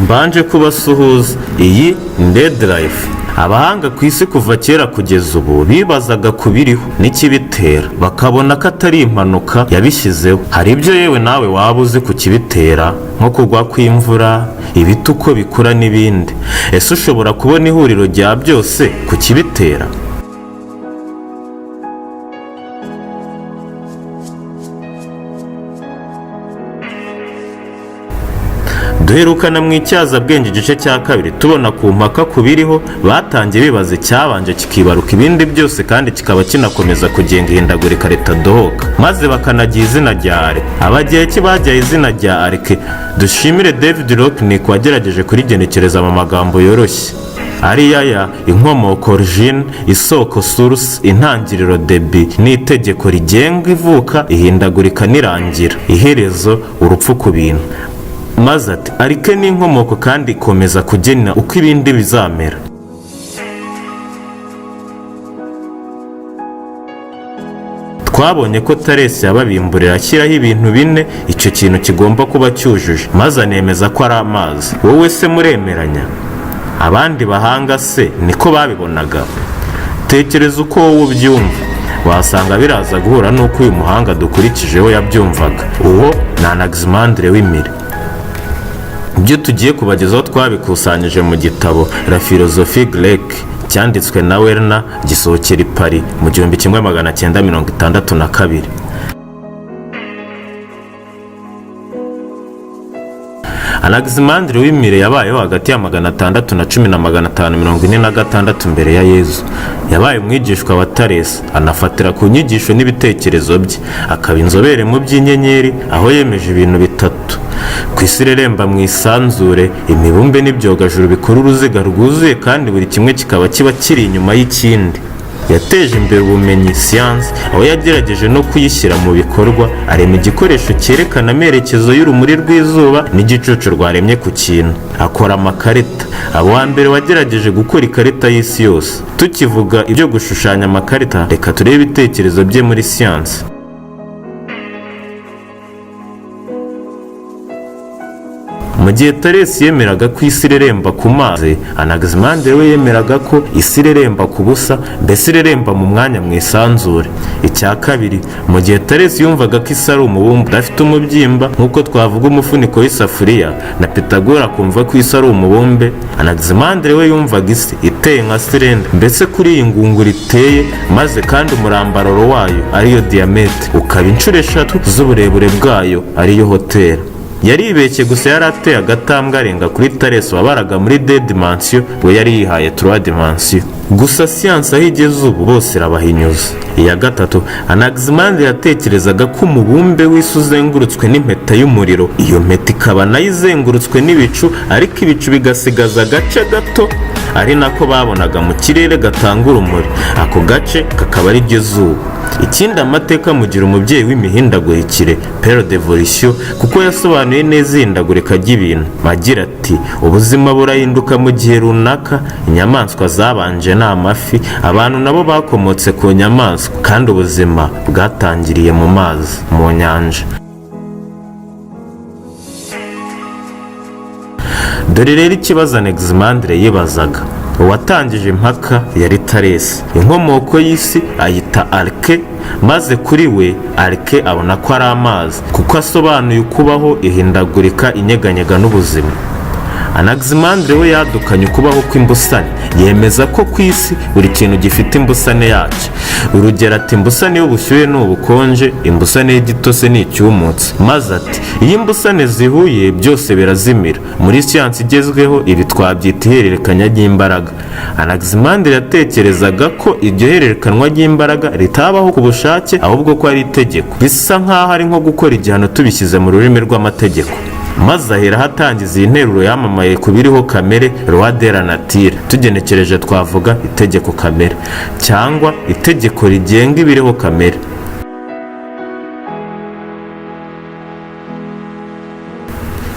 Mbanje kubasuhuza. Iyi ni Red Life. Abahanga ku isi kuva kera kugeza ubu bibazaga ku biriho n'ikibitera, bakabona ko atari impanuka yabishyizeho. Hari ibyo yewe nawe waba uzi ku kibitera, nko kugwa kw'imvura, ibiti uko bikura n'ibindi. Ese ushobora kubona ihuriro rya byose ku kibitera? Duherukana mu Icyazabwenge igice cya kabiri, tubona ku mpaka ku biriho batangiye bibaza icyabanje kikibaruka ibindi byose, kandi kikaba kinakomeza kugenga ihindagurika ritadohoka, maze bakanagira izina rya arche. Abagereki bajyaye izina rya arche. Dushimire David Rocknick wagerageje kurigenekereza mu magambo yoroshye, ariyaya inkomoko, origine, isoko, source, intangiriro, début, n'itegeko rigenga ivuka, ihindagurika n'irangira, iherezo, urupfu ku bintu. Maze ati: "Arche ni inkomoko kandi ikomeza kugena uko ibindi bizamera." Twabonye ko Taresi yababimburira ashyiraho ibintu bine icyo kintu kigomba kuba cyujuje, maze anemeza ko ari amazi. Wowe se muremeranya? Abandi bahanga se niko babibonaga? Tekereza uko wowe ubyumva, wasanga biraza guhura n'uko uyu muhanga dukurikijeho yabyumvaga. Uwo ni Anaximandre w'i Milet. Ibyo tugiye kubagezaho twabikusanyije mu gitabo La Philosophie Grecque, cyanditswe na Werner, gisohokera i Paris mu 1962. Anaximandre w'i Milet yabayeho hagati ya 610 na 546 mbere ya Yezu. Yabaye umwigishwa wa Taresi, anafatira ku nyigisho n'ibitekerezo bye, akaba inzobere mu by'inyenyeri, aho yemeje ibintu bitatu: ku isi ireremba mu isanzure, imibumbe n'ibyogajuru bikora uruziga rwuzuye, kandi buri kimwe kikaba kiba kiri inyuma y'ikindi. Yateje imbere ubumenyi, siyansi, aho yagerageje no kuyishyira mu bikorwa, arema igikoresho cyerekana amerekezo y'urumuri rw'izuba n'igicucu rwaremye ku kintu, akora amakarita, aba uwa mbere wagerageje gukora ikarita y'isi yose. Tukivuga ibyo gushushanya amakarita, reka turebe ibitekerezo bye muri siyansi. Mu gihe Taresi yemeraga ko isi ireremba ku mazi, Anaximandre we yemeraga ko isi ireremba ku busa, mbese ireremba mu mwanya, mu isanzure. Icya kabiri, mu gihe Taresi yumvaga ko isi ari umubumbe udafite umubyimba, nk'uko twavuga umufuniko w'isafuriya, na Pitagore akumva ko isi ari umubumbe, Anaximandre we yumvaga isi iteye nka cylindre, mbese kuri iyi ngunguru iteye, maze kandi umurambararo wayo, ariyo diamètre, ukaba inshuro eshatu z'uburebure bwayo, ariyo hauteur. Yaribeshye gusa, yari ateye agatambwe arenga kuri Taresi wabaraga muri deux dimensions, we yari yihaye trois dimensions. Gusa siyansi aho igeze ubu bose irabahinyuza. Iya gatatu, Anaximandre yatekerezaga ko umubumbe w'isi uzengurutswe n'impeta y'umuriro, iyo mpeta ikaba nayo izengurutswe n'ibicu, ariko ibicu bigasigaza agace gato, ari nako babonaga mu kirere gatanga urumuri, ako gace kakaba ari ryo zuba. Ikindi, amateka amugira umubyeyi w'imihindagurikire, père d'évolution, kuko yasobanuye neza ihindagurika ry'ibintu, agira ati: "Ubuzima burahinduka mu gihe runaka. Inyamaswa zabanje ni amafi, abantu nabo bakomotse ku nyamaswa, kandi ubuzima bwatangiriye mu mazi, mu nyanja." Dore rero ikibazo Anaximandre yibazaga. Uwatangije impaka yari Taresi, inkomoko y'isi ayita arche, maze kuri we arche abona ko ari amazi, kuko asobanuye ukubaho, ihindagurika, inyeganyega n'ubuzima. Anaximandre we yadukanye ukubaho kw'imbusane, yemeza ko ku isi buri kintu gifite imbusane yacyo. Urugero ati: "Imbusane y'ubushyuhe ni ubukonje, imbusane y'igitose ni icyumutse." Maze ati: "Iyo imbusane zihuye byose birazimira." Muri siyansi igezweho ibi twabyita ihererekanya ry'imbaraga. Anaximandre yatekerezaga ko iryo hererekanwa ry'imbaraga ritabaho ku bushake, ahubwo ko ari itegeko, bisa nk'aho ari nko gukora igihano tubishyize mu rurimi rw'amategeko. Maze ahera atangiza iyi nteruro yamamaye ku biriho kamere, loi de la nature. Tugenekereje twavuga itegeko kamere, cyangwa itegeko rigenga ibiriho kamere.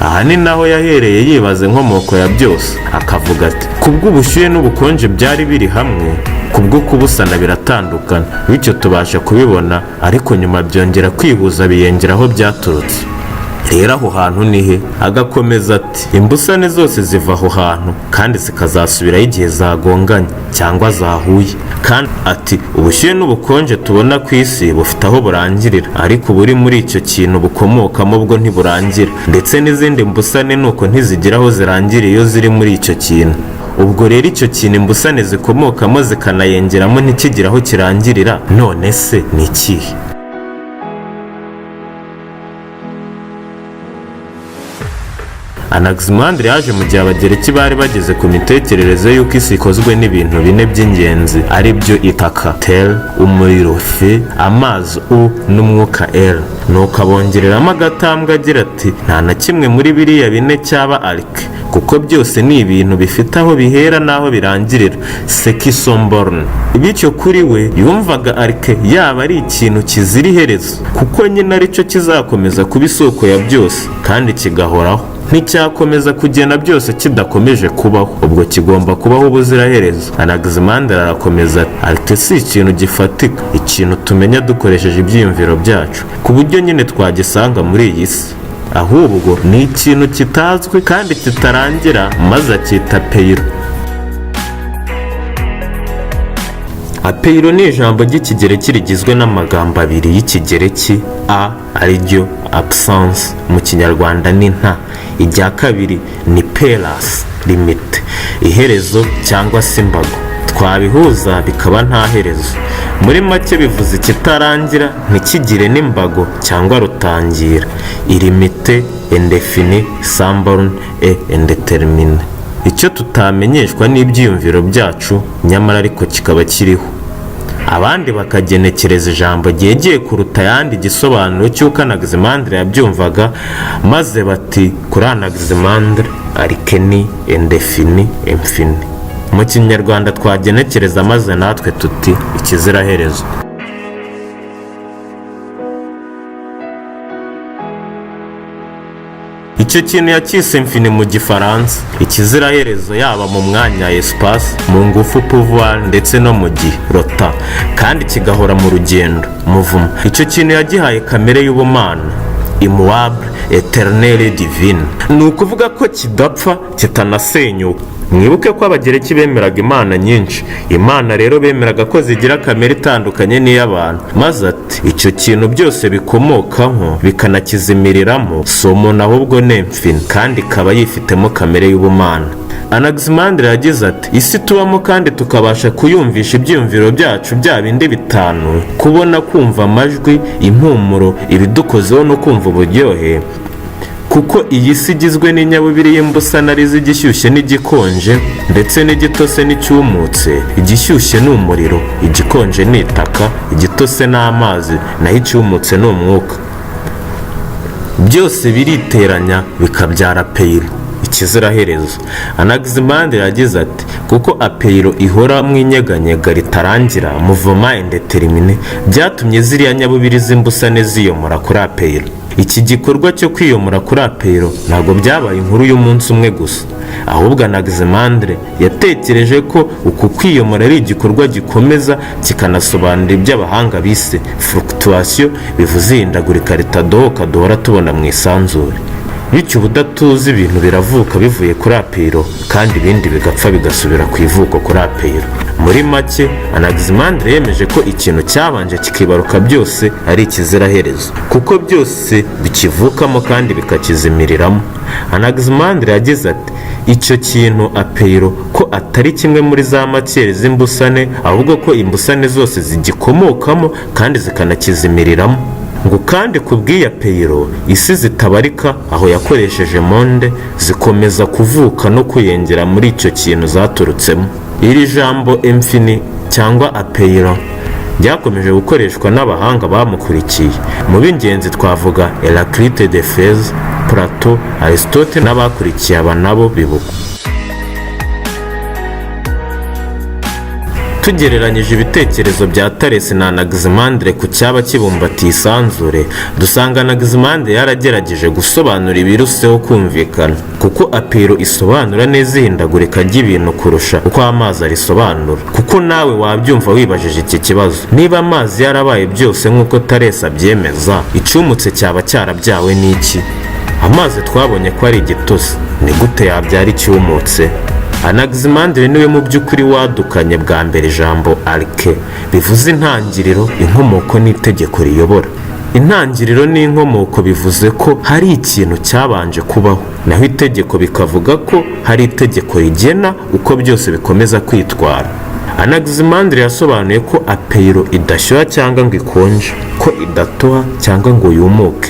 Aha ni naho yahereye yibaza inkomoko ya byose, akavuga ati: "Kubw'ubushyuhe n'ubukonje byari biri hamwe, kubwo kubusana biratandukana, bityo tubasha kubibona, ariko nyuma byongera kwihuza biyongera aho byaturutse." Rero aho hantu ni he? Agakomeza ati: imbusane zose ziva aho hantu kandi zikazasubirayo igihe zagonganye cyangwa zahuye. Kandi ati: ubushyuhe n'ubukonje tubona ku isi bufite aho burangirira, ariko buri muri icyo kintu bukomokamo bwo ntiburangira, ndetse n'izindi mbusane nuko ntizigira aho zirangira iyo ziri muri icyo kintu. Ubwo rero icyo kintu imbusane zikomokamo zikanayengeramo ntikigira aho kirangirira, none se ni ikihe? Anaximandre yaje mu gihe Abagereki bari bageze ku mitekerereze y'uko isi ikozwe n'ibintu bine by'ingenzi, ari byo itaka terre, umuriro feu, amazi eau n'umwuka air. Nuko abongereramo agatambwe agira ati: nta na kimwe muri biriya bine cyaba arche, kuko byose ni ibintu bifite aho bihera n'aho birangirira, ce qui sans borne. Bityo kuri we yumvaga arche yaba ari ikintu kizira iherezo, kuko nyine aricyo kizakomeza kuba isoko ya byose kandi kigahoraho. Nticyakomeza kugena byose kidakomeje kubaho, ubwo kigomba kubaho ubuziraherezo. Anaximandre arakomeza ati: arche si ikintu gifatika, ikintu tumenya dukoresheje ibyiyumviro byacu, ku buryo nyine twagisanga muri iyi si, ahubwo ni ikintu kitazwi kandi kitarangira, maze akita apeiron. Apeiron ni ijambo ry'Ikigereki rigizwe n'amagambo abiri y'Ikigereki: a ariryo absence, mu Kinyarwanda ni nta; irya kabiri ni peras, limite, iherezo cyangwa se imbago. Twabihuza bikaba nta herezo. Muri make bivuze ikitarangira, ntikigire n'imbago cyangwa rutangira, illimité, indéfini, sans borne et indéterminé, icyo tutamenyeshwa n'ibyiyumviro byacu nyamara ariko kikaba kiriho. Abandi bakagenekereza ijambo ryegeye kuruta ayandi igisobanuro cy'uko Anaximandre yabyumvaga, maze bati: kuri Anaximandre arche ni indéfini, infini. Mu Kinyarwanda twagenekereza maze natwe tuti: ikiziraherezo. Icyo kintu yacyise infini mu Gifaransa, ikiziraherezo, yaba mu mwanya espace, mu ngufu pouvoir, ndetse no mu gihe le temps, kandi kigahora mu rugendo mouvement. Icyo kintu yagihaye kamere y'ubumana, immuable, éternelle, divine. Ni ukuvuga ko kidapfa, kitanasenyuka. Mwibuke ko Abagereki bemeraga imana nyinshi. Imana rero bemeraga ko zigira kamere itandukanye n'iy'abantu. Maze ati: icyo kintu byose bikomokaho bikanakizimiriramo si umuntu, ahubwo ni infini, kandi ikaba yifitemo kamere y'ubumana. Anaximandre yagize ati: isi tubamo kandi tukabasha kuyumvisha ibyiyumviro byacu bya bindi bitanu, kubona, kumva amajwi, impumuro, ibidukozeho no kumva uburyohe, kuko iyi si igizwe n'inyabubiri y'imbusane arizo igishyushye n'igikonje, ndetse n'igitose n'icyumutse. Igishyushye ni umuriro, igikonje ni itaka, igitose ni amazi, naho icyumutse ni umwuka. Byose biriteranya bikabyara apeiron, ikiziraherezo. Anaximandre yagize ati: kuko apeiron ihora mu inyeganyega ritarangira, mouvement indéterminé, byatumye ziriya nyabubiri z'imbusane ziyomora kuri apeiron. Iki gikorwa cyo kwiyomora kuri apeiron ntabwo byabaye inkuru y'umunsi umwe gusa, ahubwo Anaximandre yatekereje ko uku kwiyomora ari igikorwa gikomeza, kikanasobanura ibyo abahanga bise fluctuation, bivuze ihindagurika ritadohoka duhora tubona mu isanzure. Bityo ubudatuza ibintu biravuka bivuye kuri apeiron, kandi ibindi bigapfa bigasubira ku ivuko kuri apeiron. Muri make Anaximandre yemeje ko ikintu cyabanje kikibaruka byose ari ikiziraherezo, kuko byose bikivukamo kandi bikakizimiriramo. Anaximandre yagize ati: icyo kintu apeiron ko atari kimwe muri za matières z'imbusane, ahubwo ko imbusane zose zigikomokamo kandi zikanakizimiriramo. Ngo kandi ku bw'iyi apeiron, isi zitabarika, aho yakoresheje mondes, zikomeza kuvuka no kuyengera muri icyo kintu zaturutsemo. Iri jambo infini cyangwa apeiron ryakomeje gukoreshwa n'abahanga bamukurikiye. Mu b'ingenzi twavuga Héraclite d'Éphèse, Plato, Aristote n'abakurikiye aba nabo bibukwa. Tugereranyije ibitekerezo bya Thalès na Anaximandre ku cyaba kibumbatiye isanzure, dusanga Anaximandre yaragerageje gusobanura ibiruseho kumvikana, kuko apeiron isobanura neza ihindagurika ry'ibintu kurusha uko amazi arisobanura. Kuko nawe wabyumva wibajije iki kibazo: niba amazi yarabaye byose nk'uko Thalès abyemeza, icyumutse cyaba cyarabyawe n'iki? Amazi twabonye ko ari igitose, ni gute yabyara icyumutse? Anaximandre niwe mu by'ukuri wadukanye bwa mbere ijambo arche, bivuze intangiriro, inkomoko n'itegeko riyobora. Intangiriro n'inkomoko bivuze ko hari ikintu cyabanje kubaho, naho itegeko bikavuga ko hari itegeko rigena uko byose bikomeza kwitwara. Anaximandre yasobanuye ko apeiro idashyuha cyangwa ngo ikonje, ko idatoha cyangwa ngo yumuke,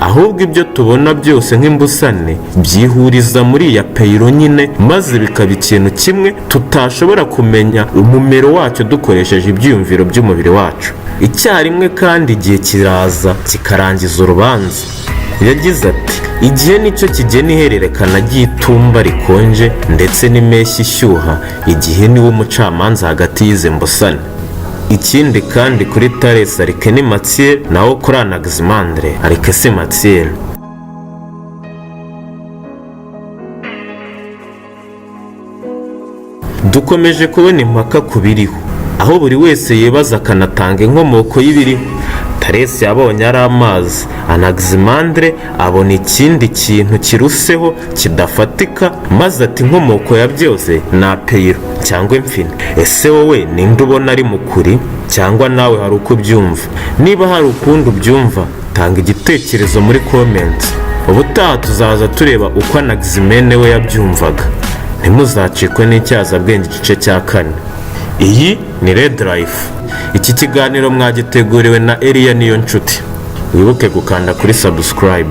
ahubwo ibyo tubona byose nk'imbusane byihuriza muri iyi apeiro nyine, maze bikaba ikintu kimwe tutashobora kumenya umumero wacyo dukoresheje ibyiyumviro by'umubiri wacu. Icyarimwe kandi igihe kiraza kikarangiza urubanza. Yagize ati: "Igihe nicyo kigena ihererekana ry'itumba rikonje ndetse n'impeshyi ishyuha. Igihe niwo mucamanza hagati y'izi mbusane." Ikindi kandi, kuri Thalès arche ni matière, naho kuri Anaximandre arche si matière. Dukomeje kubona impaka ku biriho, aho buri wese yibaza akanatanga inkomoko y'ibiriho. Thalès yabonye ari amazi, Anaximandre abona ikindi kintu kiruseho kidafatika, maze ati: "Inkomoko ya byose ni apeiro cyangwa infini." Ese wowe ninde ubona ari mukuri, cyangwa nawe hari uko ubyumva? Niba hari ukundi ubyumva, tanga igitekerezo muri comment. Ubutaha tuzaza tureba uko Anaximene we yabyumvaga. Ntimuzacikwe n'Icyazabwenge igice cya kane. Iyi ni Red Life. Iki kiganiro mwagiteguriwe na Eliya Niyo Nshuti. Wibuke gukanda kuri subscribe.